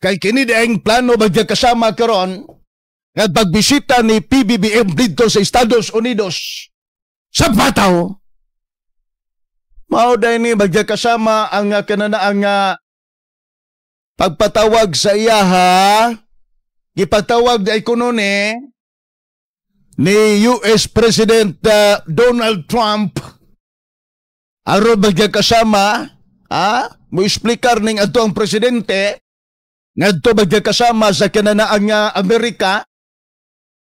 Kay kini ang plano bagya kasama karon nga pagbisita ni PBBM dito sa Estados Unidos sa Bataw. Mao day ni bagya kasama ang kanana ang pagpatawag sa iyaha, gipatawag di kuno ni US President Donald Trump aron bagya kasama mo explicar ning ato ang presidente ngadto bagya kasama sa kananaang nga Amerika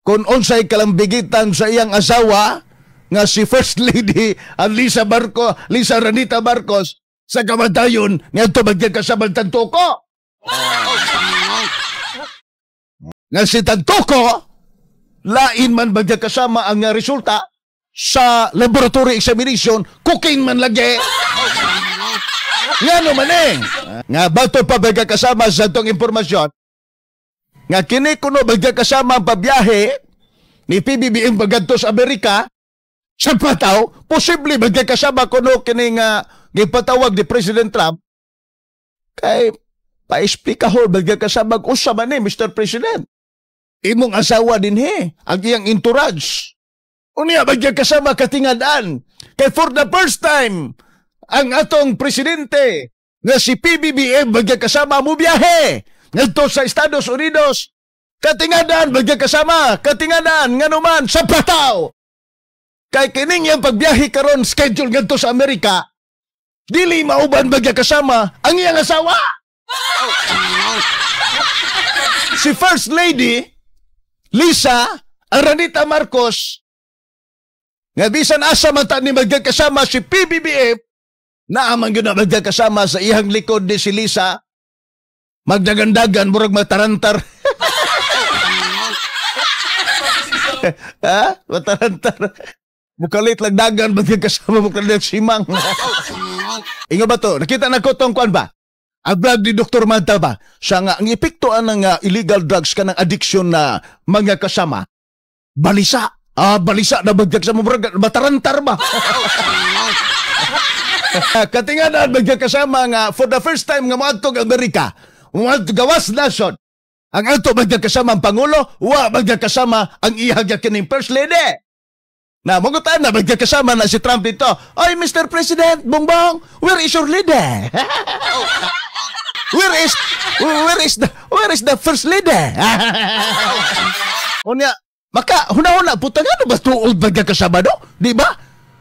kung unsay kalambigitan sa iyang asawa nga si First Lady ang Lisa Marco, Lisa Araneta Marcos sa kamatayon ngadto bagya kasama Tantoco. Nga si Tantoco lain man bagya kasama ang resulta sa laboratory examination, cocaine man lagi. Nga no man eh. Nga bato pa bagya kasama sa itong impormasyon, nga kini kuno bagya kasama ang pabiyahe ni PBBM bagadto sa Amerika, sa pataw, posible bagya kasama kuno kini nga gipatawag ni President Trump, kay paesplikahon bagya kasama usa man ni Mr. President. Imong asawa din he, ang iyang entourage. Unya bagya kasama katingadaan. Kay for the first time, ang atong presidente nga si PBBM bagya kasama mo biyahe ngadto sa Estados Unidos. Katingadaan bagya kasama, katingadaan nganuman sa pataw. Kay kining iyang pagbiyahe karon schedule ngadto sa Amerika, dili mauban bagya kasama ang iyang asawa. Si First Lady Lisa Araneta Marcos nga bisan asa man ta ni magkasama si PBBM, naamang gyud na magkasama sa iyang likod ni si Lisa magdagandagan murag matarantar. Ha? Matarantar. Mukalit lang dagan magkasama mukalit simang. Ingo ba to? Nakita na ko tong kuan ba? Ang vlog ni Dr. Manta ba? Siya nga, ang epekto ang illegal drugs kanang addiction na mga kasama, balisa. Ah, balisa na bagyak sa murag matarantar ba? Katinganan bagyak kasama nga for the first time nga moadtog Amerika, moadto gawas nasod. Ang adto bagyak kasama ang pangulo, wa bagyak kasama ang iyang kining first lady. Na mugutan na bagyak kasama na si Trump dito. Oy, Mr. President, Bongbong, where is your leader? Where is the first lady? Unya, maka huna-huna puta nga no ba tuod bagya kasama do? Di ba?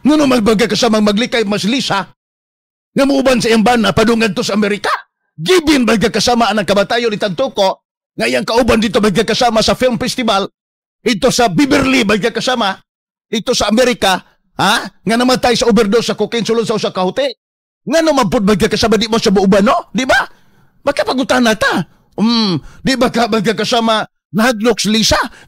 Ngano magbagya kasama maglikay mas Lisa nga muuban sa iyang bana padung ngadto sa Amerika. Gibin bagya kasama ang kabatayon ni Tantoco nga iyang kauban dito bagya kasama sa film festival ito sa Beverly bagya kasama ito sa Amerika, ha? Nga namatay sa overdose sa cocaine sulod sa usa ka hotel. Nga no man pud bagya kasama di mo siya muuban no? Di ba? Makapagutan na ta. Di ba ka bagya kasama nahadlok si Lisa?